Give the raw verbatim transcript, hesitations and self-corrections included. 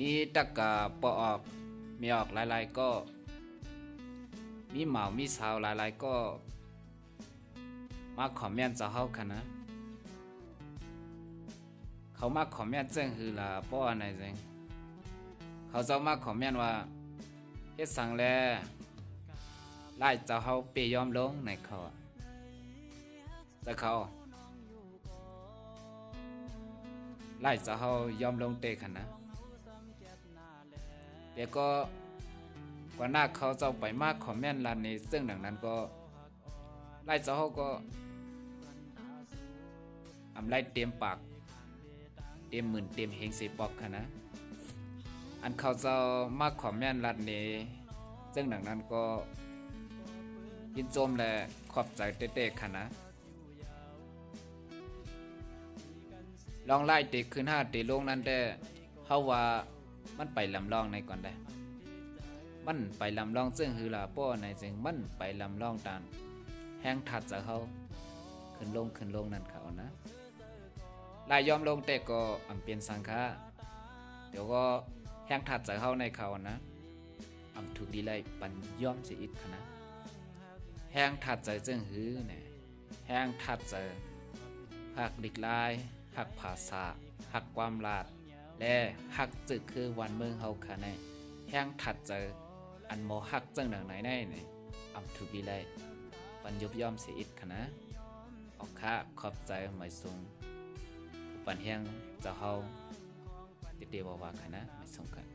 มีตะก๋าป้อออก แม่ออกหลายๆ ก็ มีบ่าวมีสาวหลายๆ ก็ มาคอมเมนต์เจ้าเฮาค่ะนะ เขามาคอมเมนต์เจิ่งหื้อล่ะ ป้ออันไหนเจิง เขาเจ้ามาคอมเมนต์ว่า เฮ็ดสังแล ไล่เจ้าเฮาเป้ยอมลง ในเขาอะ แต่เขา ไล่เจ้าเฮายอมลงเต๊อะค่ะนะ แต่ก็ ก่อนหน้าเขาเจ้าไปมาคอมเมนต์ลัดนี้ เจิ่งดังนั้นก็ ไล่เจ้าเฮาก็ อำไล่เตรียมปาก เตรียมหมื่นเตรียมเฮงเสียปอกค่ะนะ อันเขาเจ้ามาคอมเมนต์ลัดนี้ เจิ่งดังนั้นก็ ยินจมและขอบใจ๋เต๊ๆ ค่ะนะ ลองไล่เต๊ขึ้นห้าเต๊ลงนั้นแต๊ เฮาว่ามันไปลำลองในก่อนได้ มันไปลำลองเจิ่งหื้อล่ะ ป้ออันไหนเจิง มันไปลำลองต๋ามแฮงธาตุใจ๋เฮา ขึ้นลงขึ้นลงนั้นเขานะ ไล่ยอมลงเต๊ก็อำเป๋นสังค่ะ เดี๋ยวก็แฮงธาตุใจ๋เฮาในเขานะ อำถูกดีไล่ปันยอมเสียอิดค่ะนะ แฮงธาตุใจ๋เจิ่งหื้อแน่ แฮงธาตุใจ๋ ฮักลิกลาย ฮักผาษา ฮักความลาด และฮักจื้อคือบ้านเมืองเฮาค่ะใน แฮงธาตุใจ๋ อันบ่ฮักเจิ่งดังไหนในนี่ อำถูกดีไล่ปันยบยอมเสียอิดค่ะนะ อ๋อค่ะ ขอบใจ๋เหมยสุง ปันแฮงเจ้าเฮา เต๊ๆ ว่าๆ ค่ะนะ เหมยสุงค่ะ